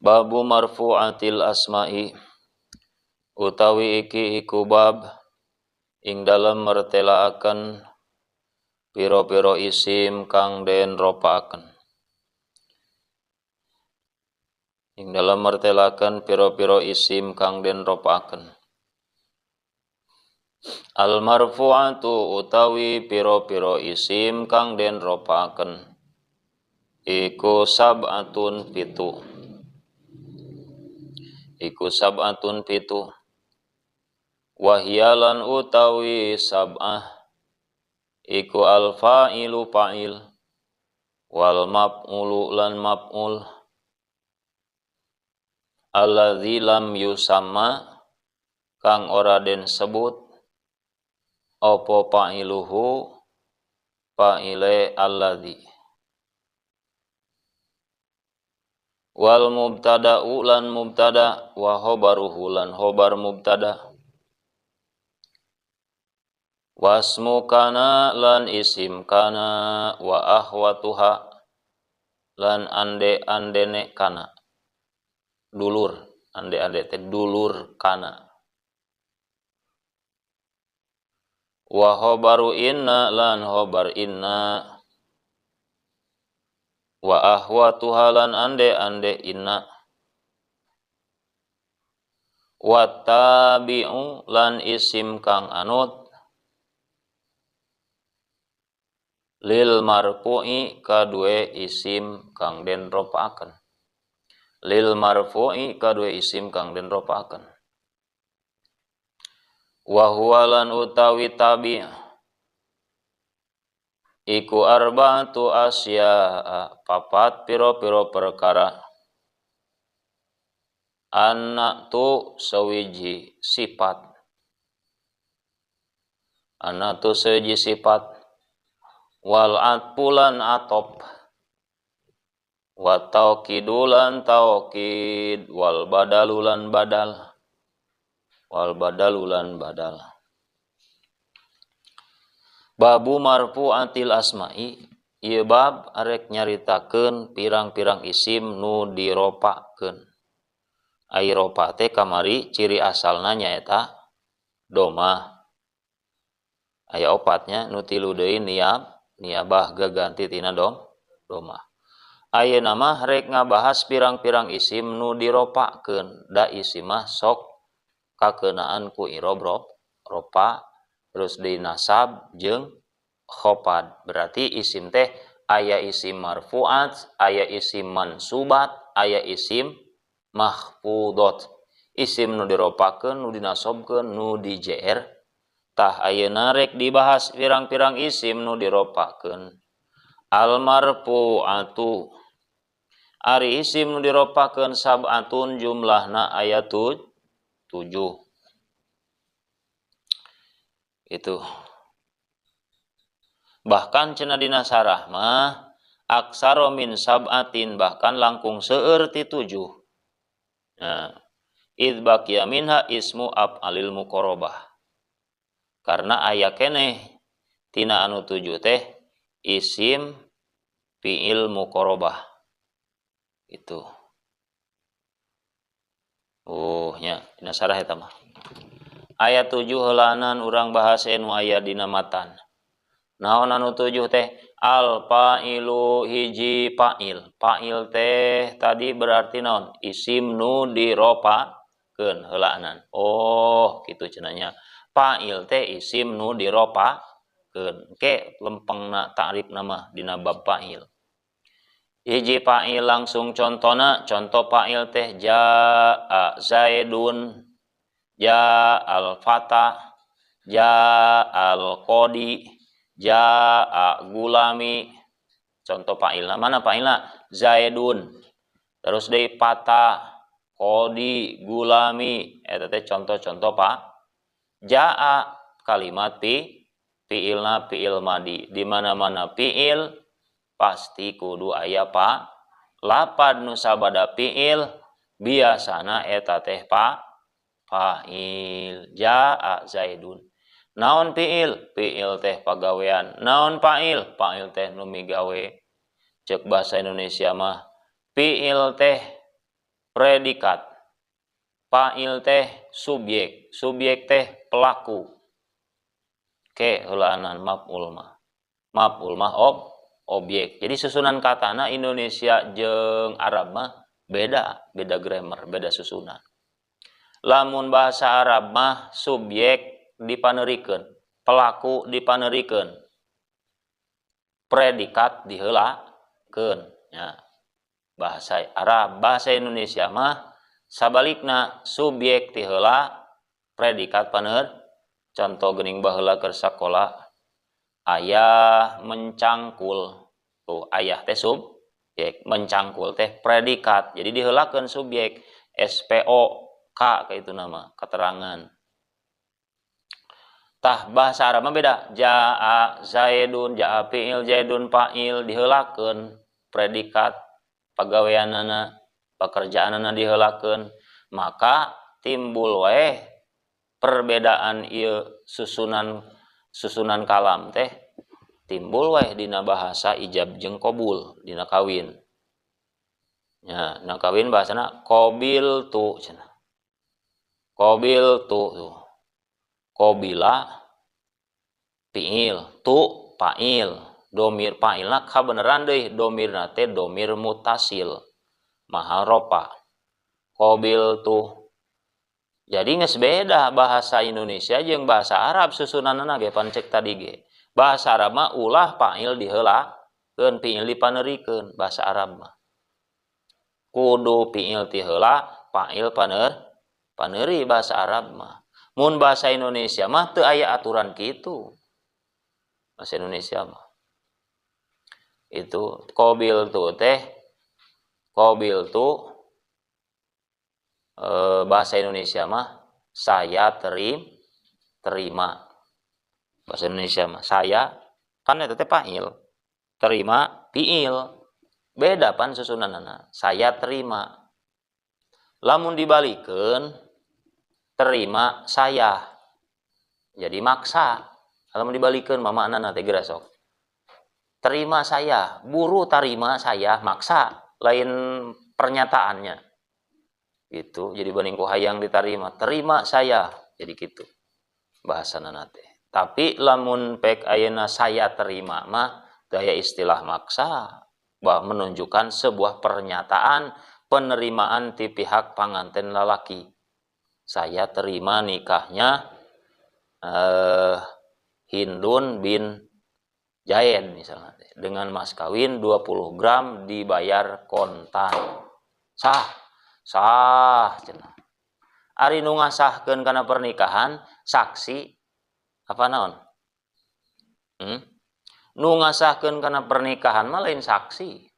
Babu marfu'atil asma'i utawi iki iku bab ing dalem mertelaaken pira-pira isim kang den ropaaken. Ing dalem mertelaken pira-pira isim kang den ropaaken. Al marfu'atu utawi pira-pira isim kang den ropaaken iku sab'atun pitu. Iku sab'atun pitu. Wahyalan utawi sab'ah iku al-fa'ilu fa'il wal maf'ulu lan maf'ul alladzi lam yusamma kang ora den sebut apa fa'iluhu fa'ile alladzi wal mubtada'u lan mubtada wa khobaruhu lan khobar mubtada wasmu kana lan isim kana wa akhwatuha lan ande-andene kana dulur ande-ande teh dulur kana wa khobaru inna lan khobar inna wa ahwatuha lan ande-ande inna wa tabi'u lan isim kang anut lil marfu'i kadue isim kang den ropaaken lil marfu'i kadue isim kang den ropaaken wa huwa lan utawi tabi' iku arba'atu asya papat piro-piro perkara anak tu sewiji sifat anak tu sewiji sifat wal atpulan atop wa taukidulan taukid wal badalulan badal wal badalulan badal. Babu marfu'atil asma'i ieu bab arek nyaritakeun pirang-pirang isim nu diropakeun. Ai ropa teh kamari ciri asalna nyaeta domah. Aya opatnya nu tilu deui niabah gaganti tina domah. Ayeuna mah rek ngabahas pirang-pirang isim nu diropakeun. Da isim mah sok kakeunaan ku irob ropa terus dinasab jeung khofad. Berarti isim teh aya isim marfuat, aya isim mansubat, aya isim mahfudot. Isim nu diropakeun, nu dinasobkeun, nu di JR. Tah ayeuna rek dibahas pirang-pirang isim nu diropakeun. Al marfuatu ari isim nu diropakeun sab'atun jumlahna aya 7. Itu bahkan cenah dina sarah mah aksaro min sab'atin bahkan langkung seueur ti 7. Nah, id baqiya minha ismu af'alil muqarrabah. Karena aya keneh tina anu 7 teh isim fi'il muqarrabah. Itu. Oh nya dina sarah eta mah. Ayat 7 heulanan urang bahas nu aya dina matan. Naon anu 7 teh? Al fa'ilu hiji fa'il. Fa'il teh tadi berarti naon? Isim nu diropakeun heulanan. Oh, kitu cenah nya. Fa'il teh isim nu diropakeun. Ke lempengna ta'rifna mah dina bab fa'il. Hiji fa'il langsung contona, contoh fa'il teh jaa Zaidun, ja al-fata, ja al-qodi, ja gulami. Contoh fa'ilna mana fa'ilna? Zaidun. Terus deui fata, qodi, gulami. Eta teh contoh-contoh pa. Jaa kalimat pi, fi'ilna fi'il madi. Di mana-mana fi'il pasti kudu aya pa. Lapad nu sabada fi'il biasana eta teh pa. Fa'il jaa Zaidun. Naon fi'il? Fi'il teh pagawean. Naon fa'il? Fa'il teh nu migawe. Cek bahasa Indonesia mah fi'il teh Predikat. Fa'il teh subjek, subjek teh pelaku. Ke heulaanan maf'ul mah. Maf'ul mah objek. Jadi susunan katana Indonesia jeung Arab mah beda, beda grammar, beda susunan. Lamun bahasa Arab mah subjek dipanerikeun, pelaku dipanerikeun, predikat diheulakeun ya. Bahasa Arab, bahasa Indonesia mah sabalikna, subjek ti heula, predikat paner. Contoh geuning baheula keur sakola, ayah mencangkul. Tuh, ayah teh subjek, mencangkul teh predikat. Jadi diheulakeun subjek, SPO K kayak itu nama keterangan. Tah, bahasa Arab mah beda. Jaa Zaidun, jaa fi'il, Zaidun fa'il, diheulakeun predikat, pagaweanana, pekerjaanana diheulakeun. Maka timbul wae perbedaan ieu susunan susunan kalam teh, timbul wae dina bahasa ijab jeung qabul dina kawin. Ya, dina kawin bahasana qabiltu cenah. Qabiltu tuh. Qabila fi'il, tu fa'il. Domir fa'ilna kabeneran deui, domirna teh domir mutasil. Mahal rofa. Qabiltu. Jadi geus beda bahasa Indonesia jeung bahasa Arab susunanna ge, pan cek tadi ge. Bahasa Arab mah ulah fa'il diheulakeun, fi'il dipanerikeun bahasa Arab mah. Kudu fi'il ti heula, fa'il paneuri bahasa Arab mah. Mun bahasa Indonesia mah teu aya aturan kitu. Bahasa Indonesia mah. Itu qabiltu teh, qabiltu, bahasa Indonesia mah saya terima. Bahasa Indonesia mah saya kan eta teh fa'il, terima fi'il. Beda pan susunanana. Saya terima. Lamun dibalikeun terima saya. Jadi maksa. Lamun dibalikeun mah maknana teh geura sok. Terima saya, buru tarima saya, maksa, lain pernyataannya. Gitu. Jadi banding ku hayang diterima, terima saya. Jadi gitu bahasana teh. Tapi lamun pek ayeuna saya terima mah daya istilah maksa, bahwa menunjukkan sebuah pernyataan penerimaan ti pihak panganten lalaki. Saya terima nikahnya Hindun bin Jaid misalnya dengan mas kawin 20 gram dibayar kontan. Sah, sah cenah. Ari nu ngasahkeun kana pernikahan saksi apa naon? Nu ngasahkeun kana pernikahan mah lain saksi.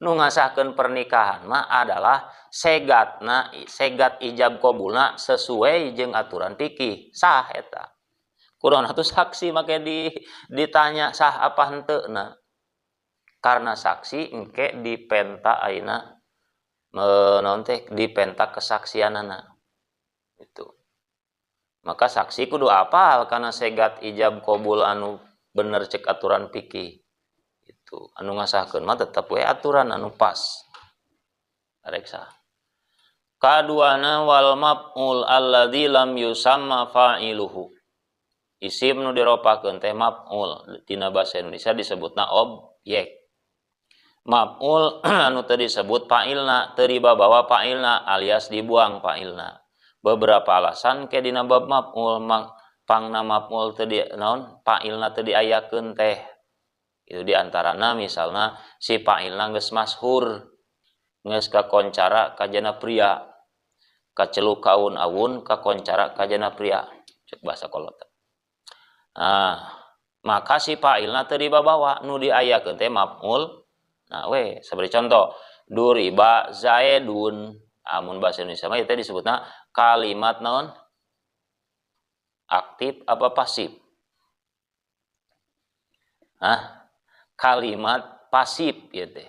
Nu ngasahkeun pernikahan mah adalah segatna, segat ijab qabulna sesuai jeung aturan fikih. Sah eta. Kurang atuh saksi make ditanya sah apa henteu na. Karena saksi engke dipenta ayeuna naon teh, dipenta kesaksianana. Itu. Maka saksi kudu apal karena segat ijab qabul anu bener cek aturan fikih. Itu anu ngasahkeun mah tetep we aturan anu pas. Reksa. Kaduana wal maf'ul alladzi lam yusamma fa'iluhu. Isim nu diropakeun teh maf'ul, dina bahasa Indonesia disebutna objek. Maf'ul anu teu disebut fa'ilna, teu dibawa fa'ilna alias dibuang fa'ilna. Beberapa alasan ke dina bab maf'ul pangna maf'ul teu di naon fa'ilna teu diayakeun teh. Itu diantarana misalna si fa'ilna geus masyhur, geus kakoncara kajana pria, kaceluk kaun-awun kakoncara kajana pria, cek bahasa kolot. Nah, maka si fa'ilna teu dibabawa, nu diayakeun teh maf'ul. Nah we, seperti contoh duriba zaidun, amun bahasa Indonesia mah itu disebutna kalimat naon? Aktif apa pasif? Hah? Kalimat pasif ieu teh.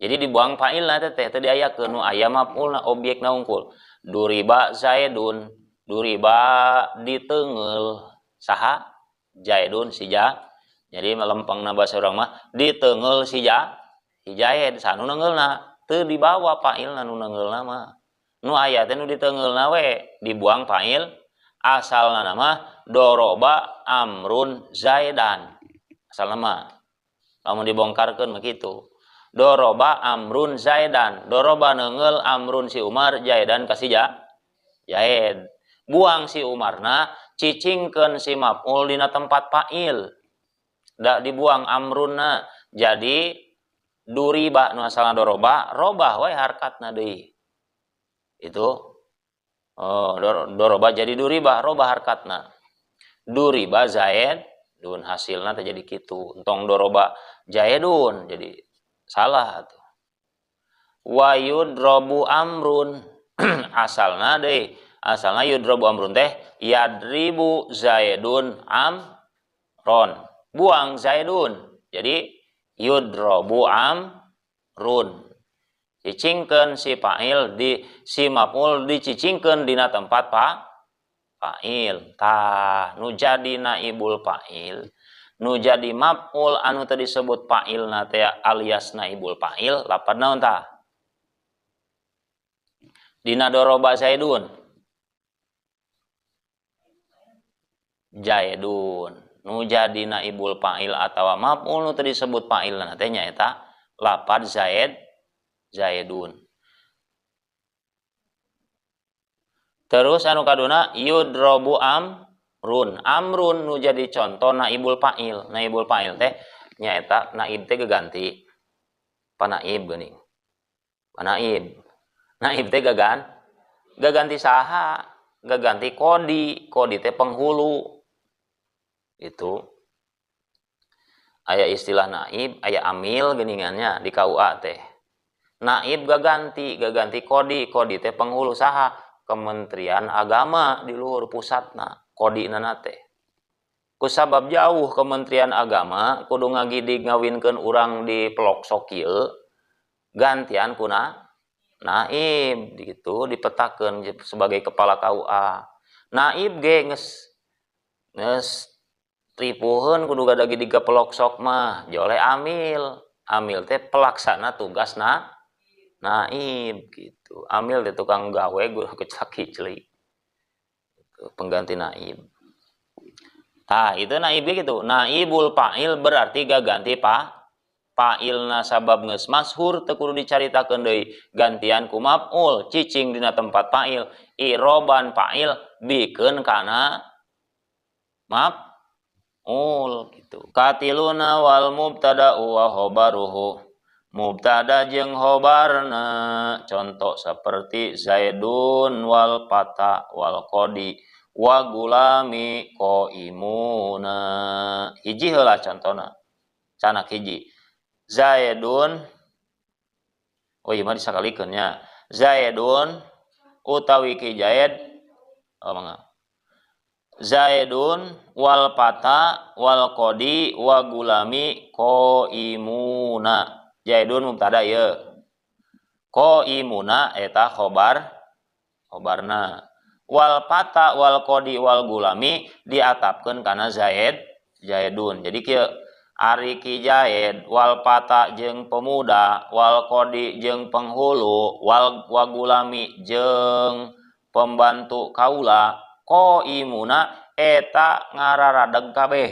Jadi dibuang fa'ilna teh, teh diayakeun, nu aya maf'ulna, objekna unggul. Duriba zaidun, duriba diteunggeul saha? Zaidun si ja. Jadi melempengna bahasa urang mah diteunggeul si ja, si Zaid sanu neungeulna. Teu dibawa fa'ilna nu neungeulna mah. Nu aya teh nu diteungeulna we dibuang fa'il asalna mah doroba amrun zaidan. Asalna mah lamun dibongkarkeun mah kitu. Doroba amrun zaidan, doroba neungeul amrun si Umar zaidan ka si Zaid. Buang si Umarna, cicingkeun si maf'ul dina tempat fa'il. Da dibuang amrunna jadi duriba nu asalna doroba, robah we harkatna deui. Itu oh, doroba jadi duriba, robah harkatna. Duriba zaid dun hasilna teh jadi kitu. Entong doroba zaidun jadi salah atuh. Wa yudrobu amrun asalna deui, asalna yudrobu amrun teh yadribu zaidun amron. Buang zaidun jadi yudrobu amrun. Cicingkeun si fa'il di si maf'ul dicicingkeun dina tempat fa'il. Tah nu jadi naibul fa'il, nu jadi maf'ul anu teu disebut fa'ilna teh alias naibul fa'il lapad naon tah? Dina doroba zaidun. Zaidun nu jadi naibul fa'il atawa maf'ul nu teu disebut fa'ilna teh nyaeta lapad zaid zaidun. Terus anu kaduna yudrobu amrun. Amrun nu jadi contoh naibul fa'il. Naibul fa'il teh nyaeta naib teh geganti. Panaib geuning. Panaib. Naib teh gaganti saha? Gaganti kodi. Kodi teh penghulu. Itu aya istilah naib, aya amil geuningannya di KUA teh. Naib gaganti kodi, kodi teh penghulu saha? Kementerian Agama di luhur pusatna, kodina teh. Kusabab jauh Kementerian Agama kudu ngagidig ngawinkeun urang di pelosok ieu, gantian kuna naib gitu dipetakeun sebagai kepala KUA. Naib ge geus ripuheun kudu gadagidig ka pelosok mah, joleh amil. Amil teh pelaksana tugas naib gitu. Amil teh tukang gawe gua kecak-kicli. Pengganti naib. Tah, itu naib gitu. Naibul fa'il berarti gaganti fa'ilna sabab geus masyhur teu kudu dicaritakeun deui. Gantian ku maf'ul cicing dina tempat fa'il, i'roban fa'il bikeun kana maf'ul gitu. Katiluna wal mubtada'u wa khabaruhu. Mubtada jeung khobarna contoh seperti zaidun wal fata wal qadi wa gulami qaimuna. Hiji heula contona. Canak hiji. Zaidun, oh ieu mah disakalikeun nya. Zaidun utawi ki Zaid, oh mangga. Zaidun wal fata wal qadi wa gulami qaimuna. Zaidun mubtada ieu. Qaimuna eta khobar, khobarna. Wal fata wal qadi wal gulami diatapkeun kana Zaid, Zaidun. Jadi kieu ari ki Zaid wal fata jeung pemuda, wal qadi jeung penghulu, wal wagulami jeung pembantu kaula, qaimuna eta ngararadeg kabeh.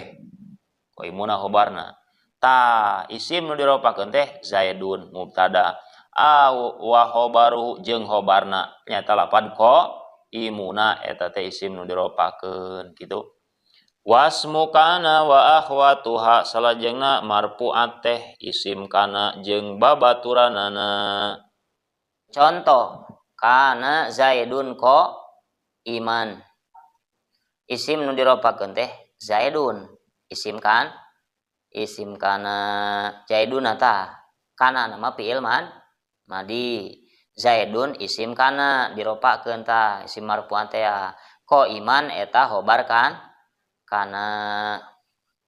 Qaimuna khobarna. Ta isim nu diropakeun teh Zaidun mubtada. Au wa khobaru jeung khobarna nyata lapad qaimuna eta teh isim nu diropakeun kitu. Wasmu kana wa akhwatuha salajengna marfu'at teh isim kana jeung babaturanana. Contoh kana Zaidun qaiman. Isim nu diropakeun teh Zaidun, isim kan isim kana Zaidun tah kana nama fi'il madi. Zaidun isim kana diropakeun tah isim marfu'an teh qaiman eta khobar kan kana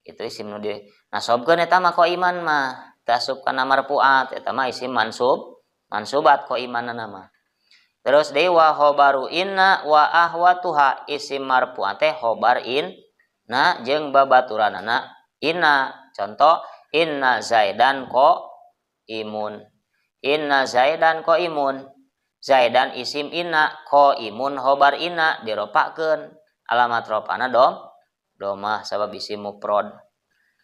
itu isim nu dinasobkeun eta mah qaiman mah tasub kana marfu'at eta mah isim mansub mansubat qaimanna mah. Terus deui wa khobaru inna wa ahwatuha isim marfu'at teh khobar in na jeung babaturanana inna. Contoh inna zaidan qaimun. Inna Zaidan qaimun. Zaidan isim inna, qaimun khobar inna diropakeun. Alamat ropana domah sabab isim mufrad.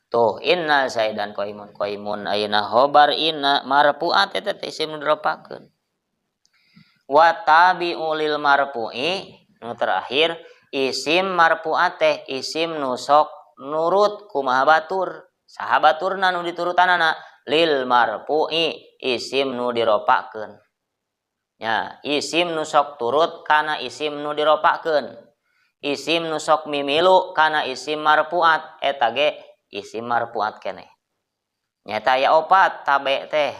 Tuh inna Zaidan qaimun, qaimun ayeuna khobar inna marfu'at eta teh isim nu diropakeun. Wa tabi'u lil marfu'i nu terakhir isim marfu'at teh isim nu sok nurut kumaha batur. Saha baturna nu diturutanana lil marfu'i isim nu diropakeun. Ya, isim nu sok turut kana isim nu diropakeun. Isim nu sok mimilu kana isim marfu'at eta ge isim marfu'at keneh. Nyata aya opat tabe teh.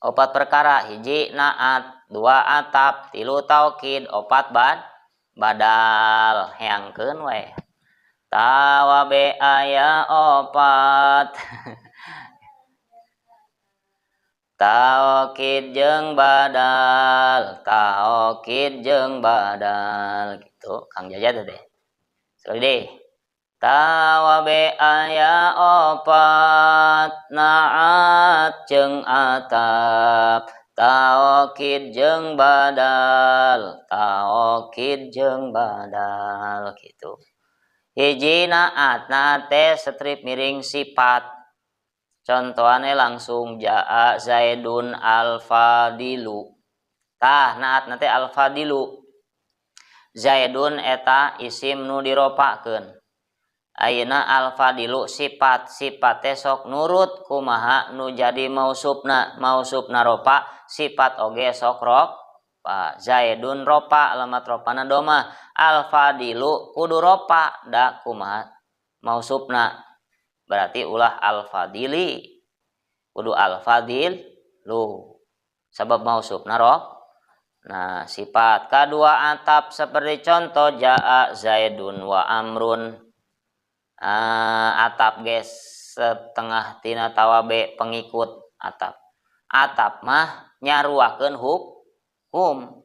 Opat perkara, hiji naat, dua atap, tilu taukid, opat badal. Heangkeun we. Tawabe aya opat. Taukid jeung badal, taukid jeung badal gitu Kang Jaja teh. Sekali deh. Tawabe aya opat, naat jeung atap, taukid jeung badal, taukid jeung badal gitu. Hiji naat, naat teh strip miring sifat. Contohane langsung jaa Zaidun al-fadilu. Tah naat teh al-fadilu. Zaidun eta isim nu diropakeun. Ayeuna al-fadilu sifat, sifat teh sok nurut kumaha nu jadi mausufna, mausufna ropa, sifat oge sok ropa. Zaidun ropa, alamat ropana domah. Al-fadilu kudu ropa da kumaha mausufna. Berarti ulah al-fadili kudu al-fadilu sabab mausufna roh. Nah, sifat kedua atap seperti contoh jaa Zaidun wa Amrun. Atap ge setengah tina tawabe pengikut atap. Atap mah nyaruakeun hukum.